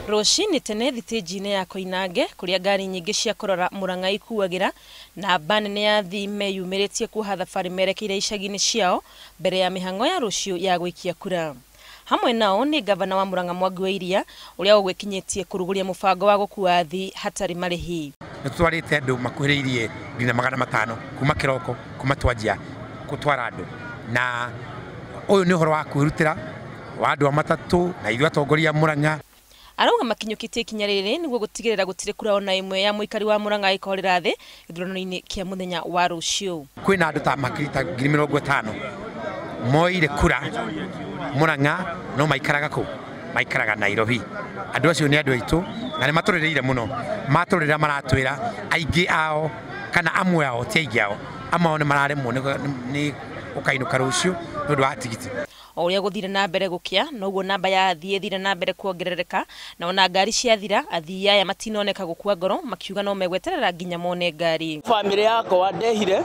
Rũcinĩ tene thitĩnji-inĩ ya Koinange kũrĩa ngari nyingĩ cia kũrora Murang'a ikuagĩra, namba nene ya athii meyumĩrĩtie kuoha thabarĩ merekeire icagi-inĩ ciao mbere ya mĩhang'o ya rũciũ ya gũikia kura. Hamwe nao nĩ gavana wa Murang'a Mwangi wa Iria ũrĩa ũgwĩkinyĩtie kũrugũria mũbango wa gũkua athii hatarĩ marĩhi. Nĩ tũtwarĩte andũ makuhĩrĩirie nginya 500 kuma kĩroko kuma twanjia gũtwara andũ, na ũyũ nĩ ũhoro wa kwĩrutĩra wa andũ a matatũ na ithuĩ atongoria a Murang'a. Arauga makinyũkĩtie ikinya rĩrĩ nĩguo gũtigĩrĩra gũtirĩ kura ona ĩmwe ya mũikari wa Murang'a ĩkorĩra thĩ gĩthurano-inĩ kĩa mũthenya wa rũciũ. Kwĩna andũ ta makiri ta 50,000 moire kura Murang'a no maikaraga kũ? Maikaraga Nairobi. Andũ acio nĩ andũ aitũ na nĩ matũrĩrĩire mũno, matũrĩra maratwĩra aingĩ ao kana amwe ao, ti aingĩ ao, amwe ao nĩ mararemwo nĩ gũkainũka rũciũ nĩ ũndũ wa tigiti. O ũrĩa gũthire na mbere gũkĩa noguo namba ya athii ĩthire na mbere kuongerereka, na ona ngari ciathira athii aya matinoneka gũkua ngoro makiuga no megweterera nginya mone ngari. Bamĩrĩ yakwa ndehire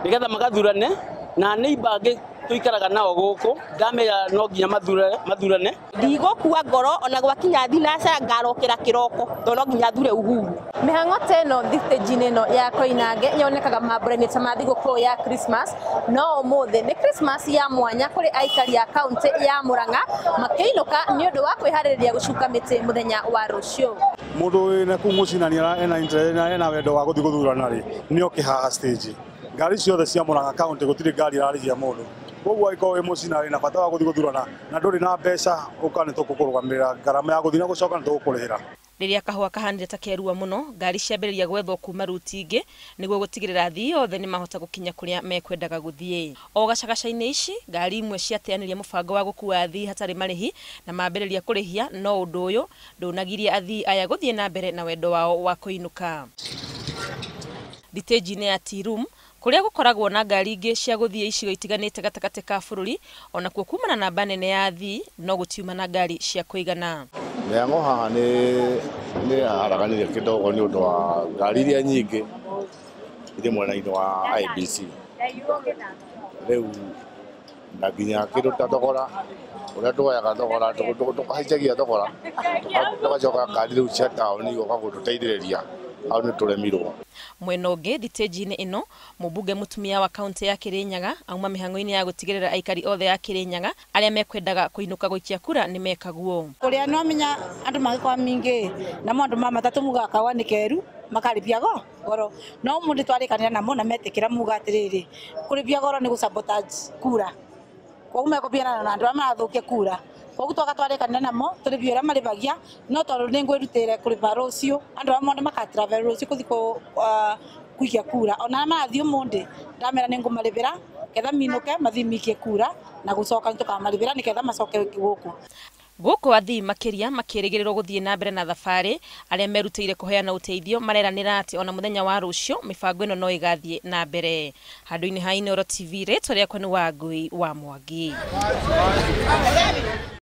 nĩgetha magathurane na neighbor angĩ tuikaraga nao gũkũ, ndamera no nginya mathurane. Ndigũkua ngoro ona gwakinya thinaca ngarokĩra kĩroko tondũ no nginya thure Uhuru. Mĩhang'o ta ĩno thitĩnji-inĩ ĩno ya Koinange yonekaga mambura-inĩ ta ma thigũkũ ya Christmas, no ũmũthĩ nĩ Christmas ya mwanya kũrĩ aikari a kaunti ya Murang'a makĩinũka nĩ ũndũ wa kwĩharĩrĩria gũcuka mĩtĩ mũthenya wa rũciũ. Mũndũ wĩna kũu mũciĩ ena interest na ena wendo wa gũthiĩ gũthurana rĩ, nĩ oke haha stage. Ngari ciothe cia Murang'a kaunti gũtirĩ ngari ĩrarĩhia mũndũ. Koguo angĩkorwo wĩ mũciĩ na wĩna bata wa gũthiĩ gũthurana na ndũrĩ na mbeca, ũka nĩ tũgũkũrũgamĩrĩra ngarama ya gũthiĩ na gũcoka nĩ tũgũkũrĩhĩra. Rĩrĩa kahũa kahanire ta kerua mũno, ngari ciambĩrĩria gwethwo kuma ruti ingĩ nĩguo gũtigĩrĩra athii othe nĩ mahota gũkinya kũrĩa mekwendaga gũthiĩ. O gacagaca-inĩ ici, ngari imwe ciateanĩria mũbango wa gũkua athii hatarĩ marĩhi na mambĩrĩria kũrĩhia, no ũndũ ũyũ ndũnagiria athii aya gũthiĩ na mbere na wendo wao wa kũinũka. Thitĩnji-inĩ ya Tea Room kũrĩa gũkoragwo na ngari ingĩ cia gũthiĩ icigo itiganĩte gatagatĩ ka bũrũri, onakuo kumana na namba nene ya athii no gũtiuma na ngari cia kũigana. Mĩhang'o haha nĩ haraganire kidogo nĩ ũndũ wa ngari iria nyingĩ irĩ mwena-inĩ wa IEBC. Rĩu na nginya kĩndũ ta thogora ũrĩa tuoyaga thogora tũkahaicagia thogora tũgacoka ngari rĩu cia taũni igoka gũtũteithĩrĩria, hau nĩ tũremirwo. Mwena ũngĩ thitĩnji-inĩ ĩno, mũmbunge mũtumia wa kaunti ya Kirinyaga auma mĩhang'o-inĩ ya gũtigĩrĩra aikari othe a Kirinyaga arĩa mekwendaga kũinũka gũikia kura nĩ mekaguo. Kũrĩa no menya andũ magĩkorwo mingĩ namo andũ ma matatũ mugaga kahũa nĩ keru makarĩbia goro, no mũndũ twarĩkanĩra namo na metĩkĩra muga atĩrĩrĩ, kũrĩbia goro nĩ gũ-sabotage kura, koguo mekũbiana na andũ arĩa marathũkia kura, koguo twaka twarĩkanĩra namo tũrĩbia ũrĩa marĩbagia, no tondũ nĩ ngwĩrutĩire kũrĩba rũciũ andũ arĩa mothe maka-travel rũciũ gũthiĩ kũikia kura, ona arĩa marathiĩ ũmũthĩ ndamera nĩ ngũmarĩbĩra ketha minũke mathiĩ mikie kura na gũcoka nĩ tũkamarĩbĩra nĩgetha macoke gũkũ. Gũkũ athii makĩria makĩrĩgĩrĩrwo gũthiĩ na mbere na thabarĩ, arĩa merutĩire kũheana ũteithio mareranĩra atĩ ona mũthenya wa rũciũ mĩbango ĩno no ĩgathiĩ na mbere. Handũ-inĩ ha Inooro TV, rĩtwa rĩakwa nĩ Wangui wa Mwangi.